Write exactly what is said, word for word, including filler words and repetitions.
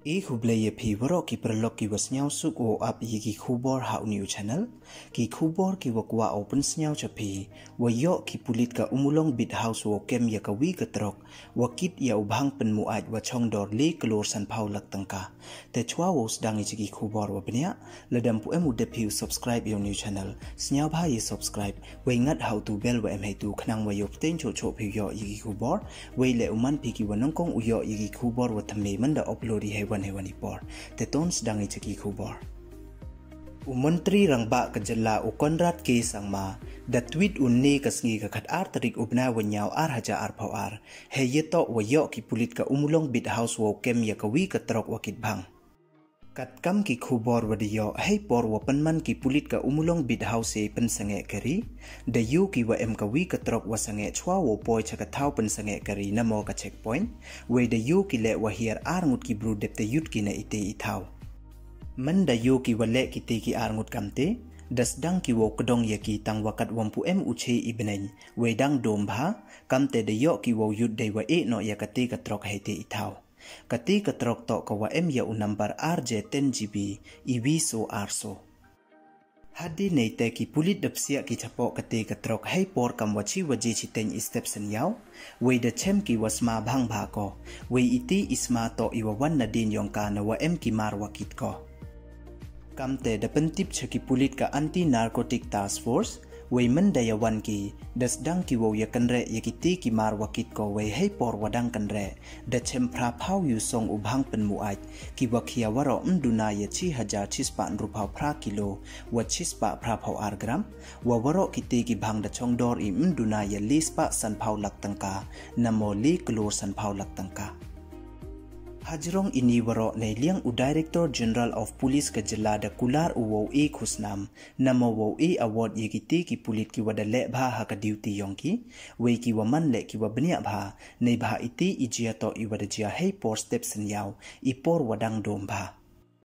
I khublei ya phi waroh ki paralok ki wa sniawsuk wow ap ya ki khubor ha u new channel. Ki khubor ki wa kwah wow pynsniaw cha phi, wa yoh ki pulit ka Ummulong Beat House wow kem ya ka wi ka trok wa kit ya u bhang pynmuaj wa chong dor le klur sanphaw lak tyngka. Te chwa wow sdang i cha ki khubor wa bniah, lada ym pu em u dep phi u subscribe ya u new channel, sniawbha ya subscribe, wei ngat ha u tu bell wa em heitu khnang wa yoh pteng choh choh phi u yoh ya ki khubor, wei le u man phi ki wa nyngkong u yoh ya ki khubor wa thymme man da upload i heiwan heiwan i por. Te ton sdang i cha ki khubor. U Montri Rangbah ka jylla u Conrad K Sangma da tweet u ne ka sngi ka khat ar tarik u bnai wa nyaw ar hajar arphaw ar, hei ya toh wa yoh ki pulit ka Ummulong Beat House wow kem ya ka wi ka trok wa kit bhang. Katkam ki khubor wa da yoh, hei por wa pynman ki pulit ka Ummulong Beat House pynsangeh kari, da yoh ki wa em ka wi ka trok wa sangeh chwa wow poi cha ka thaw pynsangeh kari namo ka checkpoint, wei da yoh ki le wa hiar ar ngut ki bru dep te yut ki na ite i thaw. Man da yoh ki wa le kite ki ar ngut kamte, da sdang ki wow kdong ya ki tang wa kat wa ym pu em u che i bneng, wei dang dom bha, kamte da yoh ki wow yut dei wa e noh ya kate ka trok heite i thaw. Kate ka trok toh ka wa em ya u number R J ten G B, i wi so ar so. Hadien neite ki pulit da psiah ki chapoh kate ka trok hei por kam wa chi waje chiteng i step synyaw, wei da chem ki wa sma bhang bha ko, wei ite i sma toh i wa wan nadien yong ka na wa em ki mar wa kit ko. Kamte da pyntip cha ki pulit ka Anti Narcotic Task Force, wei man da ya wan ki, da sdang ki wow ya kynreh ya kite ki mar wa kit ko, wei hei por wa dang kynreh, da chem phra phaw yu song u bhang pynmuaj, ki wa khia waroh ym duna ya chi hajar chi spah ynru phaw phra kilo, wa chi spah phra phaw ar gram, wa waroh kite ki bhang da chong dor i ym duna ya le spah sanphaw lak tyngka, namo le klur sanphaw lak tyngka. Hajrong ini waroh nei liang u Director General of Police ka jylla da kular u wow e khusnam, namo wow e award ya kite ki pulit ki wa da leh bha ha ka duty yong ki, wei ki wa man le ki wa bniah bha, neibhah ite i jia toh i wa da jia hei por step synyaw, i por wa dang dom bha.